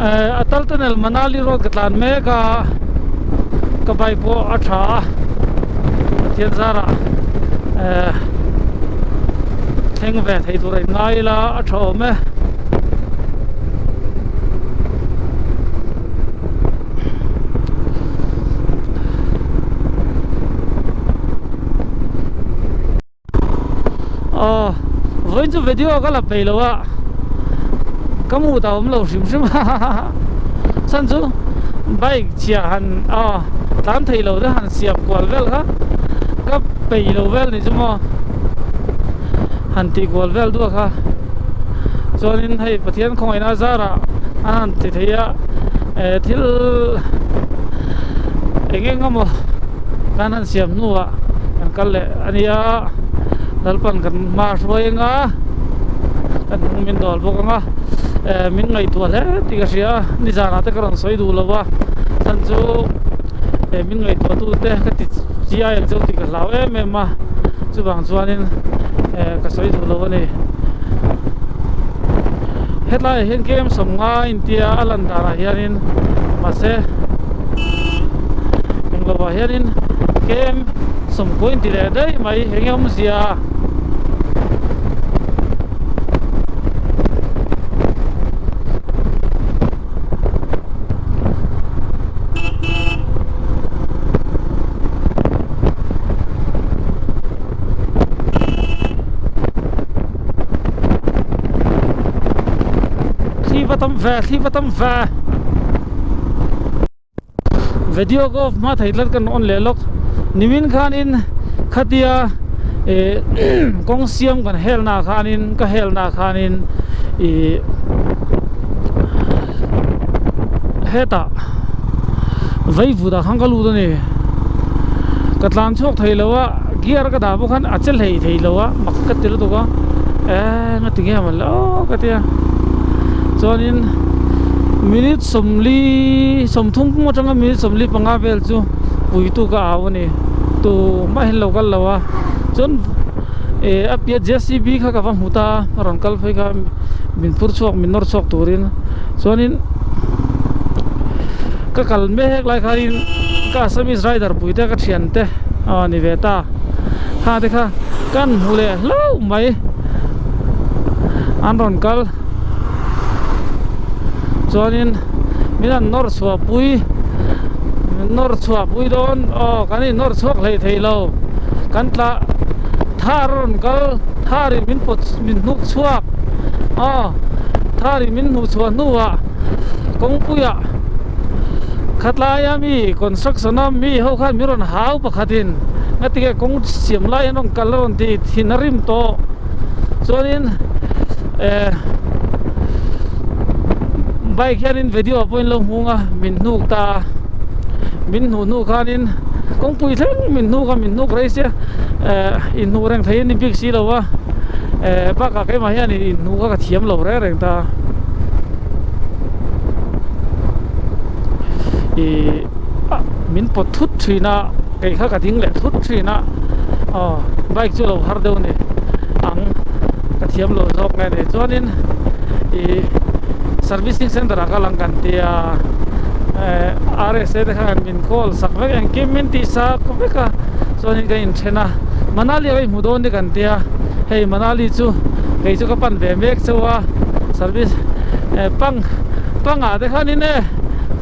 Atal Tunnel Manali road ka tlan mek a ka bike pawh a tha a Pathian zarah thleng ve thei tur a inngai ila a tha awm e. Aw vawiin chu video ka la peih lo a ka mood a awm lo hrim hrim a chhan chu bike chhia han aw tlan thei lo te han siam kual vel kha ka peih lo vel ni chu maw han tih kual vel duah kha chuanin hei Pathian khawngaihna zarah an han ti thei a eh thil eng eng emaw kan han siam hnuah kan kal leh a nia Lalpan kan hma a hruai anga kan hnung min dawl bawk anga eh min ngaihtuah hle tih ka hria a nizanah te ka rawn sawi duh lo a chhan chu eh min ngaihtuah tu te ka ti chiai ang cheu tih ka hlau em em a chuvang chuanin eh ka sawi duh lo a ni hetlaiah hian kem sawmnga intia a lan danah hianin mahse englo ah hianin kem sawmkua inti leh daih mai eng nge awmzia Thli va tam ve thli va tam ve Video ka off hma thei tlat kan on leh lawk nimin khanin khatia eh kawng siam kan hel na khanin ka hel na khanin ih hetah vaivut ah khan ka lut a ni ka tlan chhuak thei lo a gear ka dah pawh khan a che hlei thei lo a mak ka ti lutuk a eh nga ti nge maw le aw ka tia chuanin minute sawmli sawmthum atanga minute 45 vel chu puitu ka au a ni tumah hian lo kal lo a chuan eh a piah J C B kha ka va hmu ta a rawn kal phei kha min phur chhuak min nawr chhuak turin chuanin ka kal mek lai khanin ka Assamese rider pui te ka thian te aw ni ve ta kha te kha kan hmu leh hlauh mai an rawn kal chuanin min han nawr chhuah pui min nawr chhuah pui dawn aw kan in nawr chhuak hlei thei lo kan tla thar a rawn kal thar in min pawt min hnuk chhuak aw thar in min hnuh chhuah hnuah kawngpuiah khatlaia mi construction a mi ho khan min rawn hau pakhatin ngatinge kawng siam lai an rawn kal a rawn ti thin a rim tawh chuanin eh bike hianin video pawhin lo hmung a min hnuk ta a min hnuh hnu khanin kawngpui thleng min hnuk a min hnuk rei sia eh inhnuh reng thei a ni bik si lo a eh bakah keimah hian inhnuh kha ka thiam lo reng reng ta ih min pawt thut thin a kei kha ka ding leh thut thin a aw bike chu a lo har deuh a ni ang ka thiam lo zawk nge ni chuanin ih servicing center ah ka lang kan tia eh R S A te khan min call sak vek engkim min tih sak vek a chuanin ka inthen a Manali ah ka inhmu dawn ni kan tia hei Manali chu kei chu ka pan ve mek chauh a service eh pang pangah te khanin e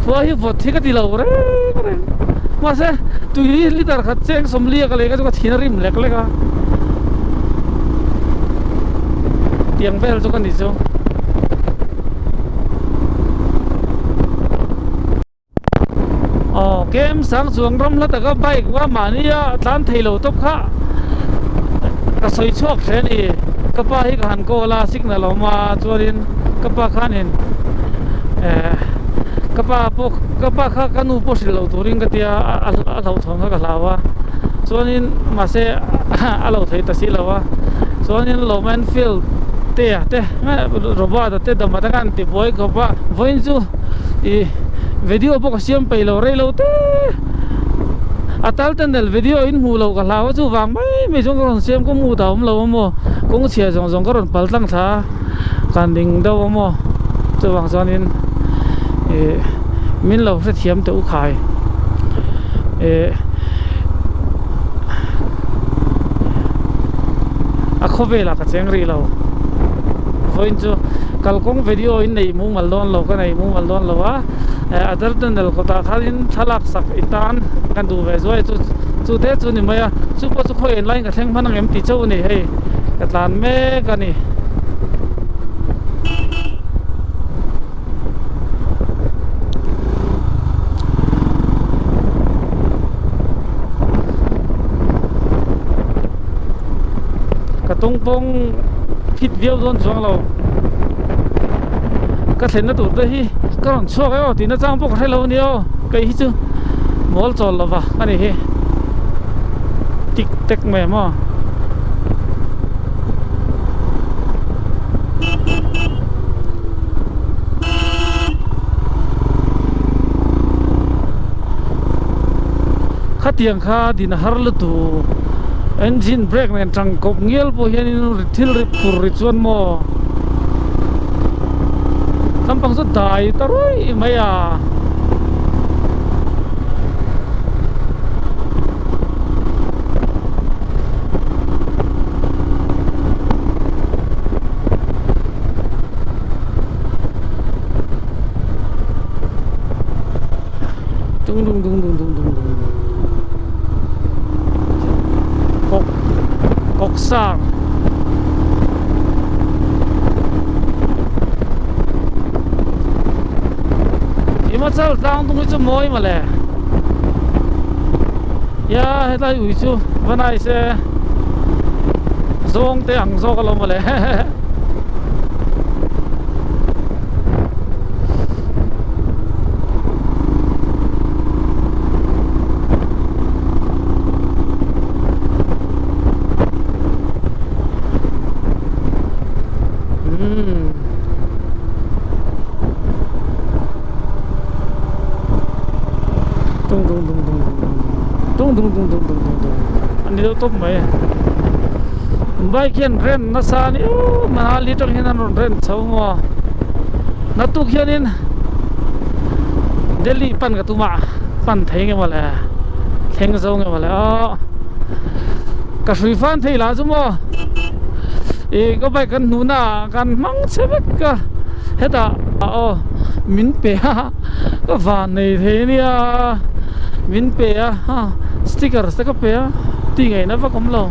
khua hi vawt hi ka ti lo reng reng mahse tui liter khat cheng sawmli a ka lei kha chu ka thin a rim lek lek a tiang vel chu ka ni chu. Aw kem sang chuang ram hla taka bike va mahnia tlan thei lo tawp kha ka sawi chhuak hle a ni ka pa hi ka han call a signal a awm a chuanin ka pa khanin eh ka pa pawh ka pa kha ka nu pawh hrilh loh turin ka tia a hlauhthawng kha ka hlau a chuanin mahse a lo thei ta si lo a chuanin Lawman field te a te Robert a te dawmah te khan an ti buai khawp a vawiin chu ih video pawh ka siam peih lo rei lo te a tal te nel video in hmuh loh ka hlau a chuvang mai mai chuan ka rawn siam ka mood a awm lo a maw kawng chhia zawng zawng ka rawn pal tlang thla a ka ning deuh a maw chuvang chuanin. Ih min lo hrethiam teh u khai ih a khawvelah ka cheng rih lo vawiin chu kalkawng video in neih mumal dawn lo ka nei mumal dawn lo a eh a dal tunnel kawtah khanin thlalak sak i tan kan duh ve zuai chu chu te chu ni mai a chu pawh chu khawi en laiin ka thleng hman ang em tih chauh a ni hei ka tlan mek a ni. Ka tawngpawng phit viau dawn chuang lo ka thlenna tur te hi ka rawn chhuak e aw tihna chang pawh ka hre lo a nia aw kei hi chu mawl chawl lova a ni hi tik tek mai maw. Khatiang kha din a har lutuk engine brake nen tang kawp ngial pawh hianin thil ri phur ri chuan maw lampang chu dai ta ruih mai a. Dung dung dung dung dung dung dung kawk kawk sar Himachal tlang dung hi chu mawi mawle ya hetlai ui chu va nice e zawng te ang zawk alawm mawle. Tung dung dung dung dung dung dung dung dung dung dung a ni deuh tawp mai bike hian rent nasa a ni u Manali atang hian an rawn rent chho maw naktuk hianin Delhi pan ka tum a pan thei nge mawle thleng zo nge mawle aw ka hrui fan thei lah chu maw ih ka bike kan hnuhna ah kan hmang che vek a hetah aw min pe a ka van nei thei ania min pe a sticker te ka pe a tih ngaihna vak awm lo.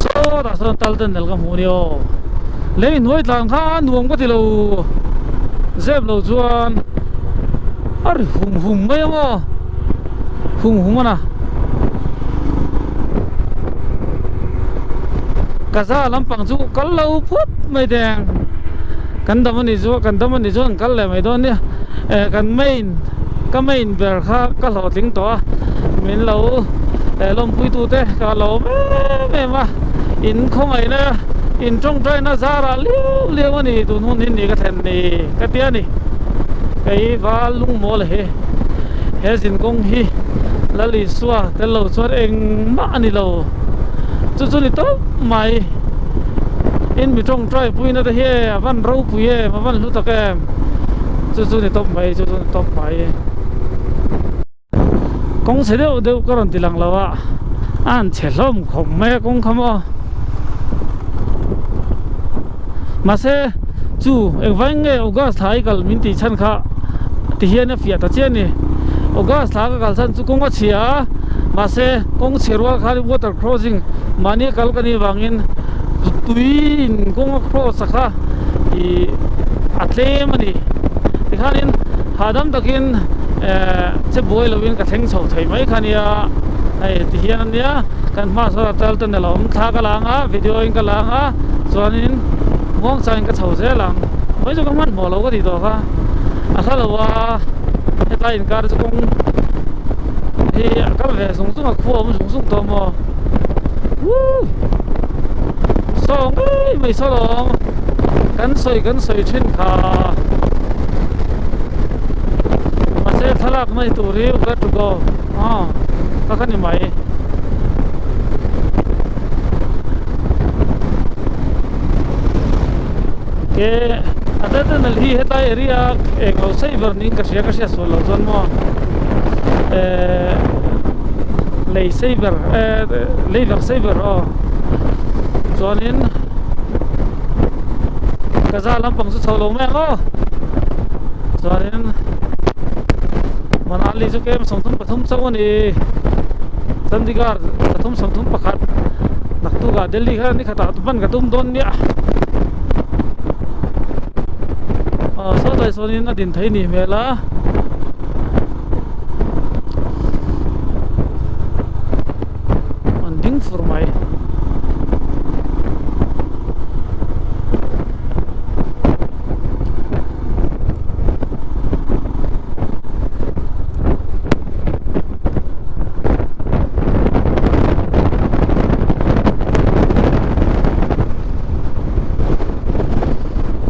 Sawtah sawn tal ten nel ka hmuh ania aw lei hnuai tlan kha a nuam ka ti lo zep lo chuan a ri hum hum mai ang aw hum hum a na kaza lampang chu kal lo phawt mai teng kan dam a nih chu kan dam a nih chuan kan kal leh mai dawn nia eh kan main ka main ber kha ka hlawhtling tawh a min lo eh lawmpui tute ka lawm em em a in khawngaihna in tawngtaina zarah liau liau a ni tun hun hi ni ka thlen ni ka ti a ni kei val lungmawl he he zinkawng hi Lal Isua tel lo chuan engmah a ni lo chu chu ni tawp mai in mi tawngtai puina te hi e a van ropui em a van hlu tak em chu chu ni tawp mai chu chu ni tawp mai. Kawng chhe deuh deuh ka rawn ti lang lo a a han chhe hlawm khawp mai a kawng kha maw mahse chu engvai nge August thla i kal min tih chhan kha ti hian a fiah ta chiah a ni August thla ka kal chhan chu kawng a chhia a mahse kawng chhe rual khan water crossing mahni a kal ka nih vangin tui in kawng a cross a kha ih a tlem a ni tikhanin hahdam takin. Ehh che buai lovin ka thleng chho thei mai kha nia hei ti hian ania kan hma sawn a tal ten a lo awm thla ka la ang a video in ka la ang a chuanin muang changin ka chho zel ang mai chu ka hmanhmawh lo ka tih tawh kha a hla lo a hetlai inkar chu kawng hi a kal ve zung zung a khua a awm zung zung tawh maw woo saw ngei mai saw lo awm kan sawi kan sawi thin kha. Mahse thlalak mai tur hi where to go aw ka kha ni mai. Ke Atal Tunnel hi hetlai area eng lo sei ber niin ka hria ka hriat sual loh chuan maw eh lei sei ber eh lei ber sei ber aw chuanin Gaza lampang chu chho lo mai ang aw chuanin Manali chu kem 33 chauh a ni Chandigarh 331 naktukah Delhi kha ni khatah hman ka tum dawn nia aw sawtlai sawnin a din thei nih hmel a an ding fur mai.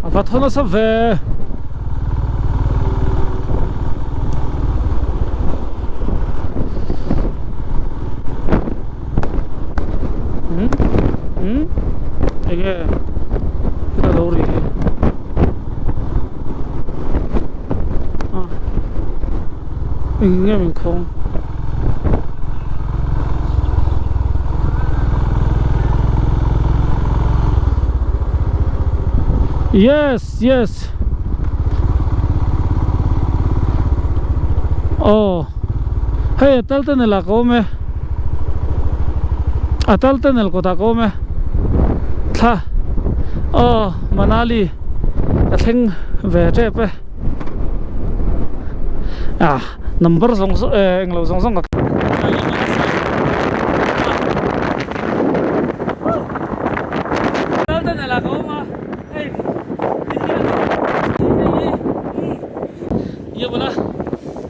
A va thaw nasa ve. Hmm hmm enge heta lo ri hi ah eng nge min khawng yes yes aw hei a tal tunnel ah ka awm e a tal tunnel kawtah ka awm e thla aw Manali ka thleng ve tep e ah number zawng zawng eh englo zawng zawng ka Atal tunnel ah ka awm a hei tihian Ye bola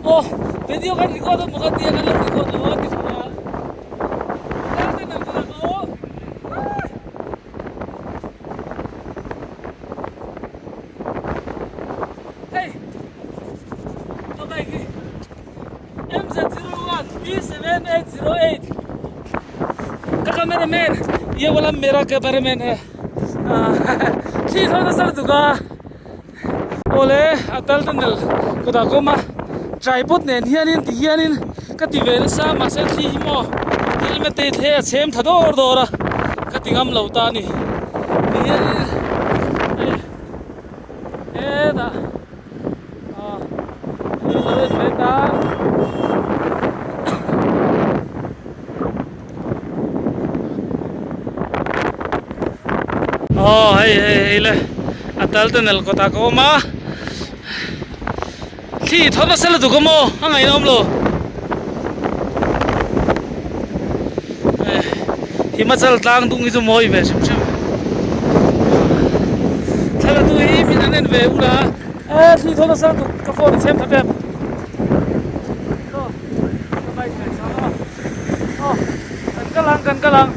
oh video kan record a maw ka tia kan lo record lo a ti fua a tar te nang kawt a aw Hei ka bike hi MZ01 B7808 ka cameraman ye bola mera cameraman hai thi tho na sar duka Awle a tal tunnel kawtah ka awm a tripod nen hianin ti hianin ka ti ve nasa a mahse thli hi maw helmet te hi the a chhem tha dawr dawr a ka ti ngam lo ta a ni ti hianin hei hetah ah ka lo en ve ta. Aw hei hei hei le a tal tunnel kawtah ka awm a thli thaw nasa lutuk a maw a ngaihna awm lo eh Himachal tlang dung hi chu mawi ve hrim hrim thla tu hi min an en ve ula eh thli thaw nasa lutuk ka phone a chhem tha pek. Ka bike ngaih chang a aw kan kal ang kan kal ang.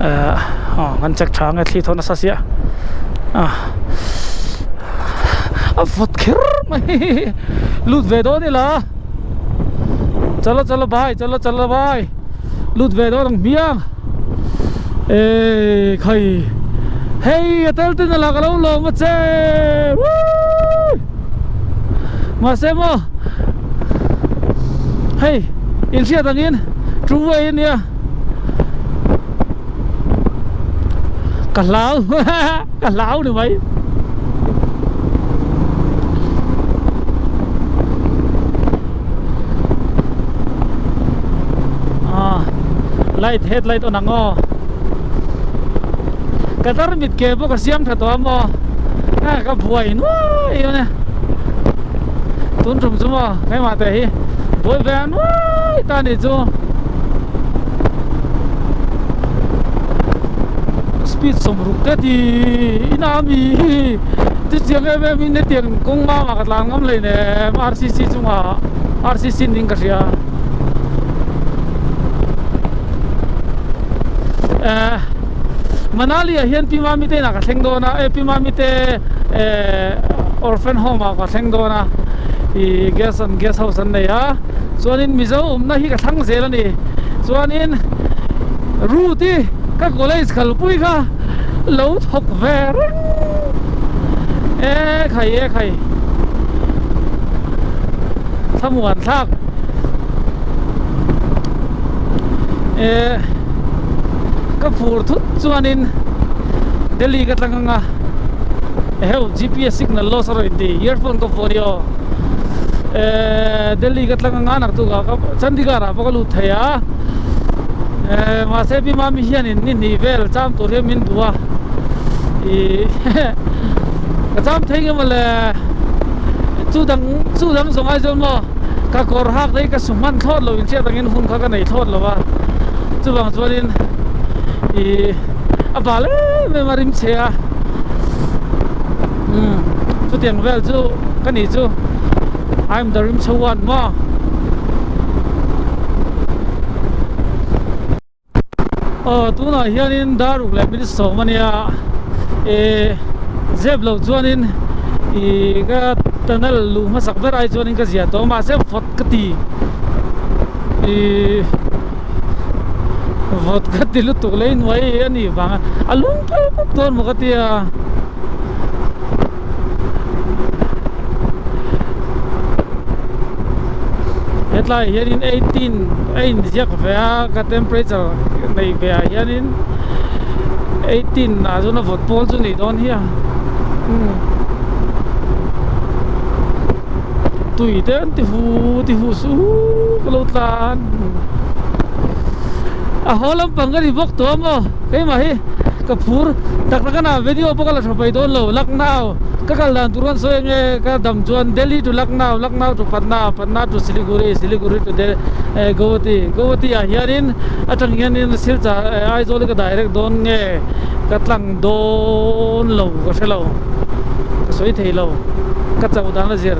Eh aw kan check tha ang e thli thaw nasa sia ah a vawt kher mai lut ve dawn ila chalo chalo bhai chalo chalo bhai lut ve dawn ang hmiang eh khai hei a tel ten a la ka lo lawm a che woo mahse maw hei inhriat angin two way ania ka hlau ka hlau ni mai ah light headlight on ang aw ka tarmit ke pawh ka siam tha tawh a maw ka buai nuai a tun tum chu maw keimah te hi buai ve a nuai ta ni chu. Speed 60 te ti ina mi chutiang em em in hetiang kawng mama ka tlan ngam hleinem RCC chungah RCC ning ka hria eh Manali ah hian Pi Mami te inah ka thleng dawn a eh Pi Mami te eh orphan home ah ka thleng dawn a ih guest an guest house an nei a chuanin Mizo awmna hi ka thlang zel a ni chuanin route hi ka college kalpui kha lo thawk ve reng e khai e khai thlamuan thlak e ka phur thut chuanin Delhi ka tlang anga heu G_P_S signal loss a rawn inti earphone ka vuah a ni aw e Delhi ka tlang anga naktukah ka Chandigarh ah pawh ka lut thei a e mahse pi mami hianin ni hnih vel cham tur hian min duh a ih ka cham thei nge mawle chu dang chu dang zawng ai chuan maw ka kawr hak te hi ka su hman thlawt lo inhriat angin hun kha ka nei thlawt lo a chuvang chuanin ih a bal em em a rim chhe a umm chutiang vel chu ka nih chu I am the rim chhe one maw. Aw tunah hianin dar ruk leh minute sawm a nia eh zep loh chuanin ih ka tunnel luh hmasak ber ai chuanin ka ziah tawh a mahse vawt ka ti ih vawt ka ti lutuk lei hnuai a nih vang a a lung phei pawp dawn maw ka tia. Hetlai ah hianin 18 a inziak ve a ka temperature nei ve ah hianin 18 ah chuan a vawt pawl chu nih dawn hi a umm tui te an ti hu ti hu suh ka lo tlan a haw lampang ka ni bawk tawh a maw keimah hi ka phur tak tak a na video pawh ka la tha pai dawn lo Lucknow ka kal dan tur an sawi ange ka dam chuan Delhi to Lucknow Lucknow to Patna Patna to Siliguri Siliguri to Delhi eh Guwahati Guwahati ah hianin atang hianin Silchar eh Aizawl hi ka direct dawn nge ka tlang dawn lo ka hre lo ka sawi thei lo ka chauh dan a zir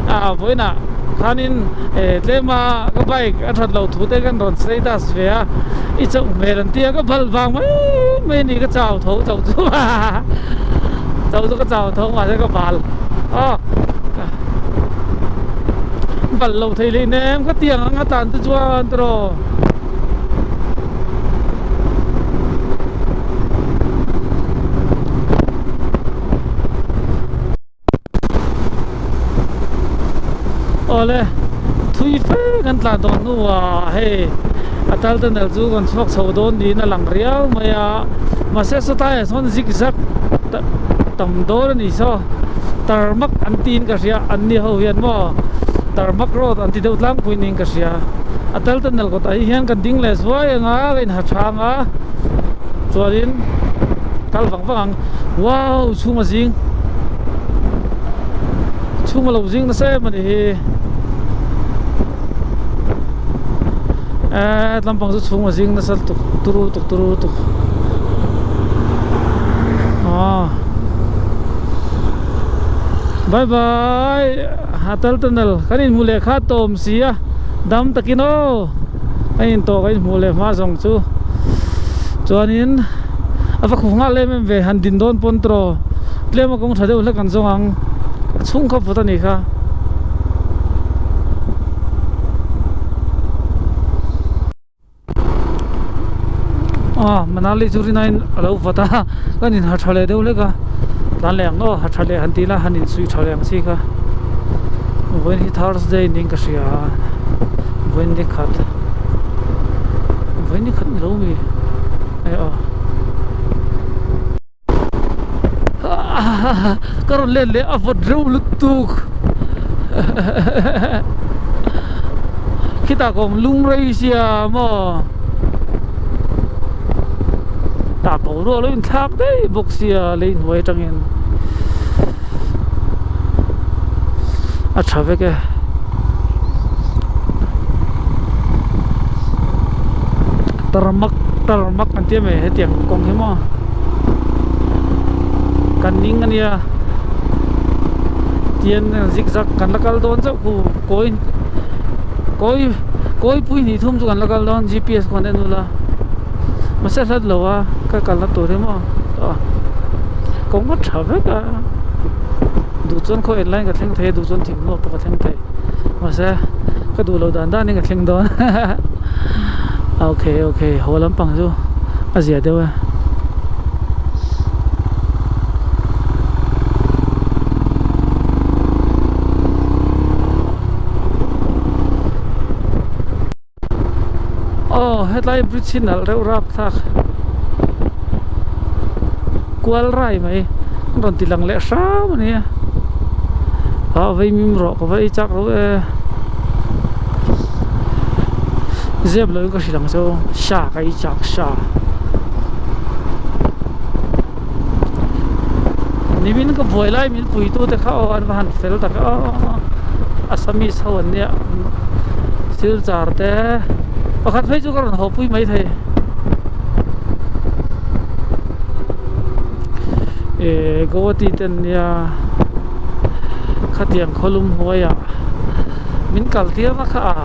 ah vawiinah khanin eh tlema ka bike a that loh thu te kan rawn status ve a i chauh hmel an tia ka bal vang mai mai a ni ka chau tho chauh chu chauh chu ka chau tho mahse ka bal aw bal lo thei leh nem ka tiang ang a tan te chuan tiraw. Awle thui fe kan tlan tawh hnuah hei a tal tunnel chu kan chhuak chho dawn niin a lang riau mai a mahse sawtlaiah sawn zig zag tam dawn a ni saw tarmak an tiin ka hria an ni ho hian maw tarmak road an ti deuh tlangpui niin ka hria a tal tunnel kawtah hi hian kan ding leh zuai ang a ka inha thang a chuanin kal vang vang ang wow chhung a zing. Chhung a lo zing nasa em a ni hi eh lampang chu chhung a zing nasa lutuk turu lutuk turu lutuk ah bye bye Atal tunnel kan inhmu leh kha tawm si a dam takin aw a intawh kan inhmuh leh hma zawng chu chuanin a va khaw nghal em em ve han din dawn pawn tawh. Tlem a kawng tha deuh hlek an zawng ang a chhung kha vawt a nih kha. Aw Manali chu rin aiin a lo vawt a kan in ha tha leh deuh hlek a tlan leh ang aw ha tha leh han tih la han insuih tha leh ang chi kha vawiin hi Thursday niin ka hria a vawiin ni khat vawiin ni khat ni lo mi eh aw. Ka rawn let leh a vawt reuh lutuk khitah ka awm lung rei sia maw tah boruak lo inthlak daih bawk sia lei hnuai atangin a tha vek e. Tarmak tarmak an ti a mai hetiang kawng hi maw. Kan ning a nia tian zig zag kan la kal dawn chauh khu kawi kawi kawi pui hnih thum chu kan la kal dawn gps khawn en ula mahse a hlat lo a ka kalna tur hi maw kawng a tha vek a duh chuan khaw en laiin ka thleng thei a duh chuan thinghnua pawh ka thleng thei mahse ka duh loh dan danin ka thleng dawn okay okay haw lampang chu a zia deuh e. Aw hetlai bridge hi nalh reuh rap thlak kual rai mai an rawn ti lang leh hram a nia ah vaimim rawh ka va ei chak lo e zep loin ka hrilh ang chu sha ka ei chak sha nimin ka buai lai min puitu te kha aw an va han fel tak aw Assamese ho an nia silchar te pakhat phei chu ka rawn haw pui maithei eh Guwahati te an nia khatiang khawlum hnuaiah min kal tir na kha a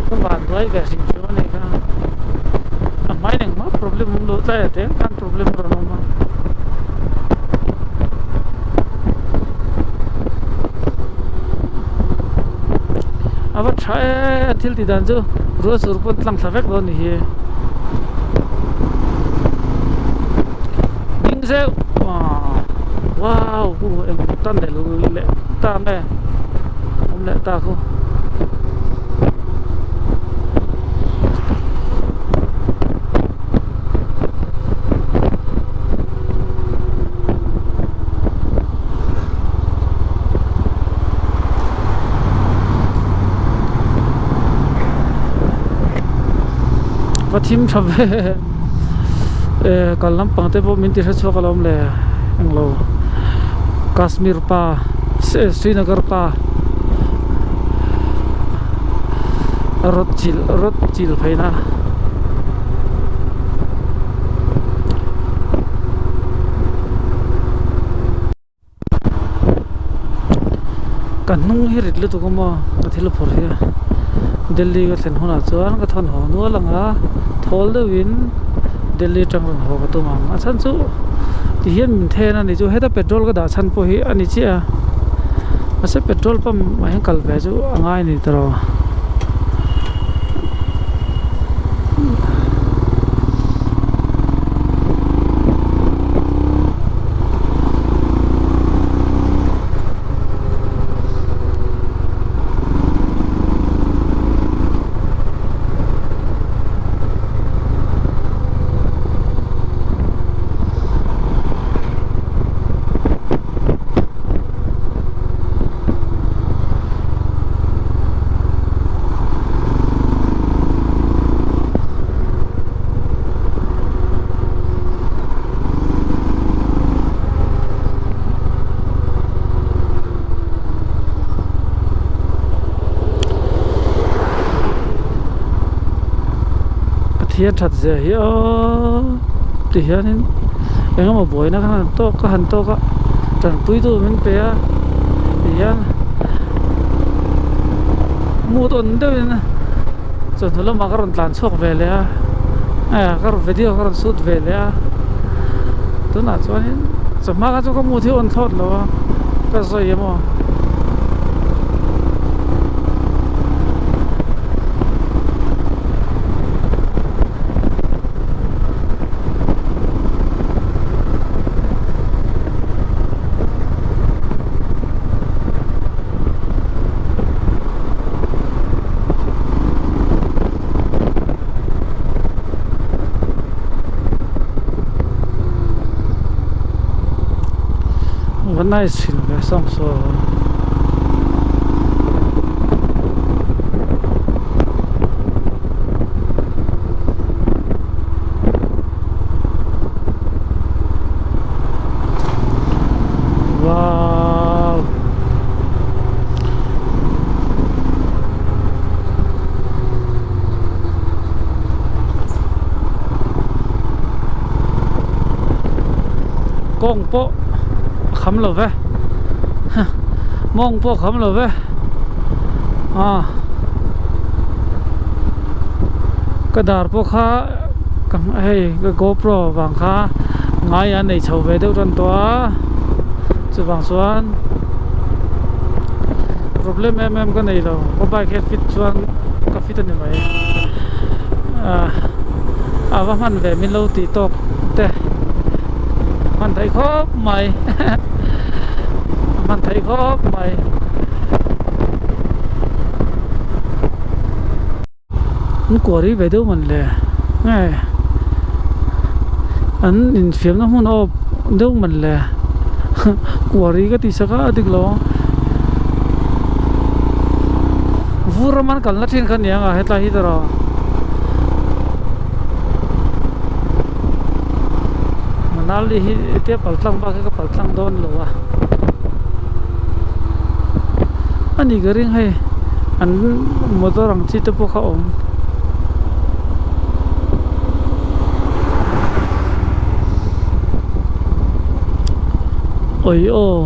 ka van hnuai ve hrim hrim a ni kha a hmai engmah problem awm lo tlaiah te khan problem a rawn awm a. A va tha e a thil tih dan chu rual sur pawn tlang thla vek dawn a ni hi ding zeuh wow eng tan leh leh ta nge awm leh ta khu. Va thim tha ve eh kal lampang te pawh min ti hrechhuak alawm le englo Kashmir pa Srinagar pa rawt chilh rawt chilh pheina. Ka hnung hi rit lutuk a maw ka thil phawrh hi Delhi ka thlen hunah chuan ka thawn haw nual ang a thawl deuhin Delhi atang rawn haw ka tum ang a chhan chu tihian min then a ni chu heta petrol ka dah chhan pawh hi a ni chiah a mahse petrol pump ah hian kal ve chu a ngai a ni tawh. Pathian that zia hi aww ti hianin eng emaw buaina kha han tawk a han tawk a tanpuitu min pe a ti hian mut awn deuhin chawhnu lamah ka rawn tlan chhuak ve leh a eh ka rawn video ka rawn shoot ve leh a tunah chuanin chawhma kha chu ka mut hi a awn thlawt lo a ka sawi emaw. Va nice thin ve sawng saw. Wow. Kawng pawh a kham lo ve mawng pawh a kham lo ve ah ka dar pawh kha ka hei ka gopro vang kha ngai a nei chho ve deuh tan tawh a chuvang chuan problem em em ka nei lo ka bike hi a fit chuan ka fit a ni mai ah a va hman ve min lo tih tawk te hman theih khawp mai hman theih khawp mai. An kuah rih ve deuh man le nge an infiamna hmun a awp deuh man le kuah rih ka tih sak a a dik lo ang vur ram an kalna thin kha aniang a hetlai hi tawrh Manali hi tia paltlang bak hi ka paltlang dawn lo a ani ka ring hei an motor ang chi te pawh kha awm. Awi aw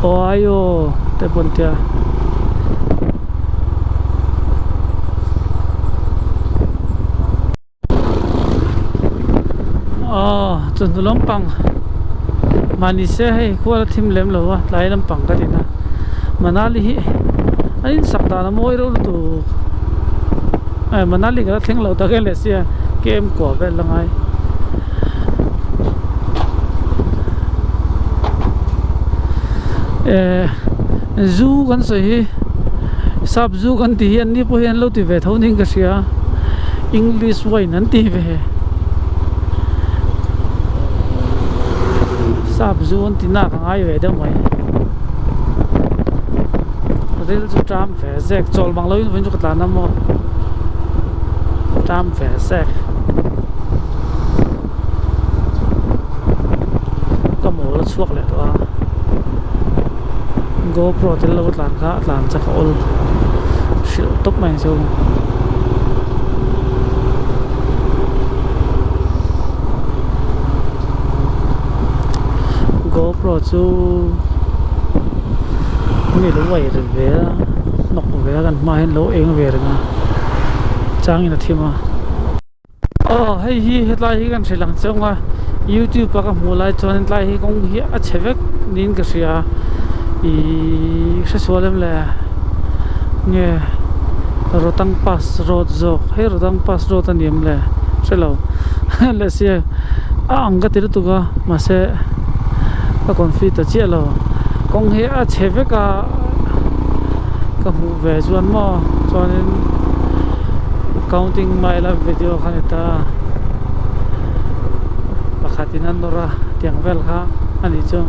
awai aw te pawh an tia. Aw chawhnu lampang mahni se hei khual a thim lem lo a tlai lampang ka tin a Manali hi a insak dan a mawi reuh lutuk eh Manali ka la thleng lo tak e leh sia kem kuah vel a ngai. Eh zu kan sawi hi sap zu kan tih hi an ni pawh hi an lo ti ve tho niin ka hria english wine an ti ve sap zu an ti nak a ngai ve deuh mai ril chu ṭam ve zek chawl bang lo in vawiin chu ka tlan a maw ṭam ve zek. Ka mawl a chhuak leh tawh a GoPro tel lo tlan kha a tlan chak a awl hrilh tawp mai ang che u. GoPro chu mi lo uai ri ve a hnawk ve a kan hmaah hian lo eng ve reng a changin a thim a. Aw hei hi hetlai hi kan hrilh ang che awng a youtube a ka hmuh lai chuan hetlai hi kawng hi a chhe vek niin ka hria ihh hresual em le nge Rohtang pass road zawk hei Rohtang pass road a ni em le hrelo leh sia a ang ka ti lutuk a mahse ka confi ta chiah lo kawng hi a chhe vek a ka hmuh ve chuan maw chuanin. Counting mile a video kha ni ta pakhat in a nawr a tiang vel kha a nih chu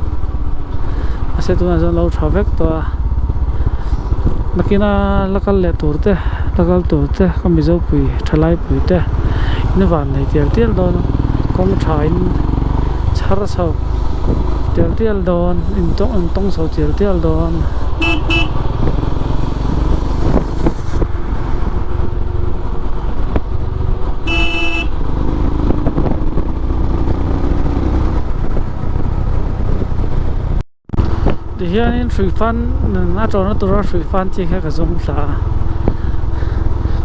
mahse tunah chuan lo tha vek tawh a nakina la kal leh tur te la kal tur te ka mizo pui thalai pui te in van nei tial tial dawn a kawng tha in chhar chho tial tial dawn in tawng in tawng chho tial tial dawn. Tihianin hrui fan a tawrhna tura hrui fan chi kha ka zawng thla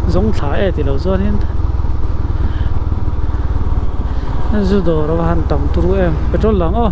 a zawng thla e tilo chuanin zu dawr a va han tam turu em petrol lang aw.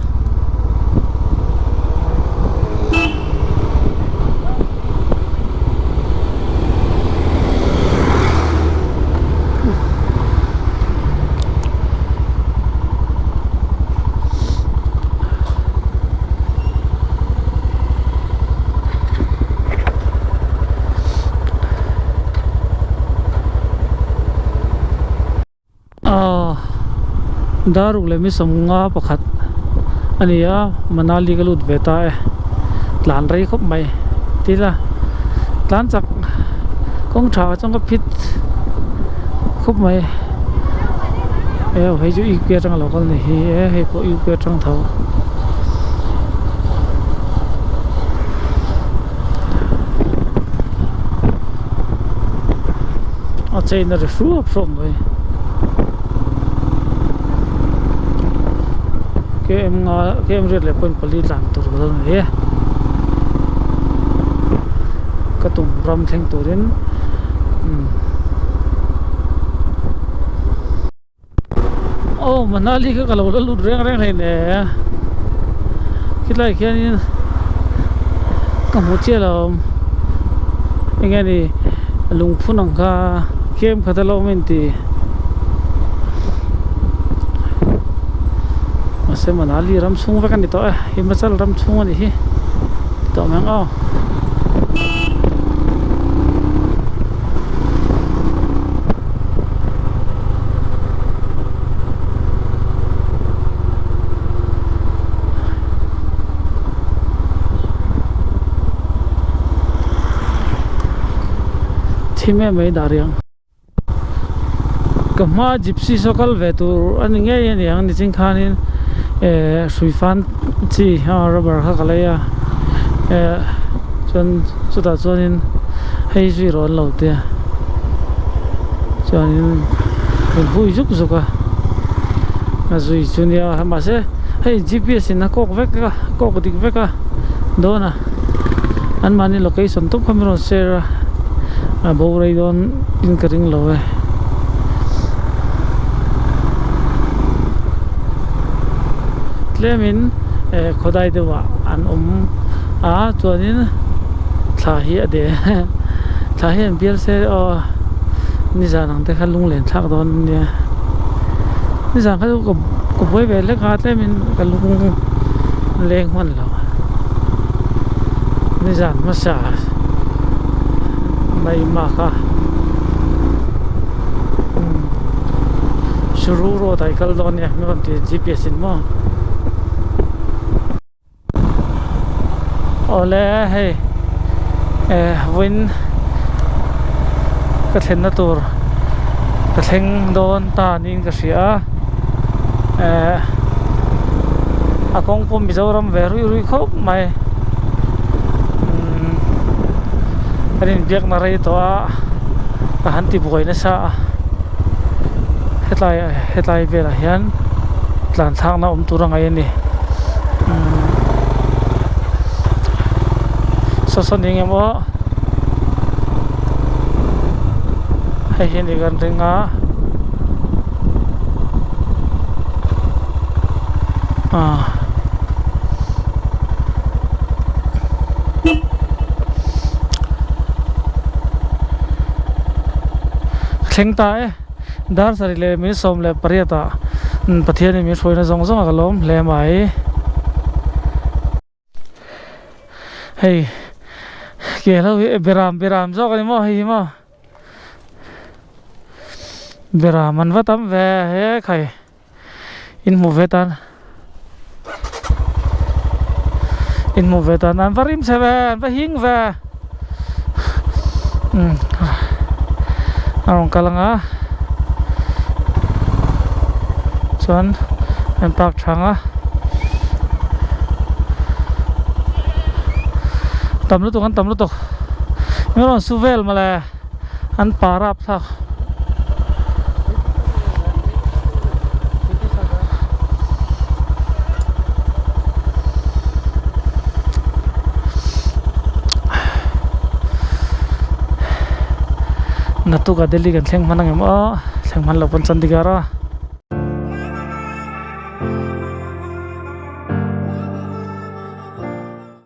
Aw daruk leh mi sawmnga pakhat a ni a Manali ka lut ve ta e tlan rei khawp mai tila tlan chak kawng tha chuan ka phit khawp mai e hei chu U P atanga lo kal ni hi e hei pawh U P atang tho. A chain a ri hruap hruap mai. Km nga km riat leh point pali tlan tur ka lo nei e ka tum ram thleng turin umm aw Manali kha ka lo la lut reng reng hlei ne khilai khianin ka hmu chiah lo awm eng nge ni lungphun ang kha kem khat a lo awm a inti mahse Manali ram chhung vek a ni tawh e Himachal ram chhung a nih hi tawh mai ang aw. Thim em mai dah riang ka hma gypsy saw kal ve tur a ni ngei a ni ang nichin khanin eh hrui fan chi rubber kha ka lei a eh chuan chutah chuanin hei zui rawh an lo tia chuanin min hui zuk zuk a a zui chu nia mahse hei G_P_S in a kawk vek a kawk dik vek a dawn a anmahni location tawp kha min rawn share a a bo rei dawn in ka ring lo e. Tlemin eh khawdai deuhah an awm a chuanin thla hi a de thla hi an bial se aw nizan ang te kha lunglen thlak dawn a nia nizan kha chu ka buai ve hlek a tlemin ka lung leng hman lo nizan hmasa mai mak a Suru road ah i kal dawn nia mi rawn ti G_P_S in maw. Awle hei eh vawiin ka thlenna tur ka thleng dawn ta niin ka hria a eh a kawng pawh Mizoram ve ruih ruih khawp mai umm kan inbiakna rei tawh a ka han ti buai nasa a hetlai hetlai velah hian tlan thlakna awm tur a ngaih a ni. Saw saw ni engemaw hei hi ni kan ring a ah thleng ta e. Dar sarih leh min 18 ah Pathianin min hruaina zawng zawng a ka lawm hle mai. Hei ke ho hi beram beram zawk a ni maw hei hi maw beram an va tam ve he khai in hmuh ve tan in hmuh ve tan an va rim chhe ve an va hing ve umm a rawn kal ang a chuan an park thang a tam lutuk an tam lutuk min rawn su vel mawle an pa rap thlak. Naktukah Delhi kan thleng hman ang em aw thleng hman loh pawn Chandigarh a.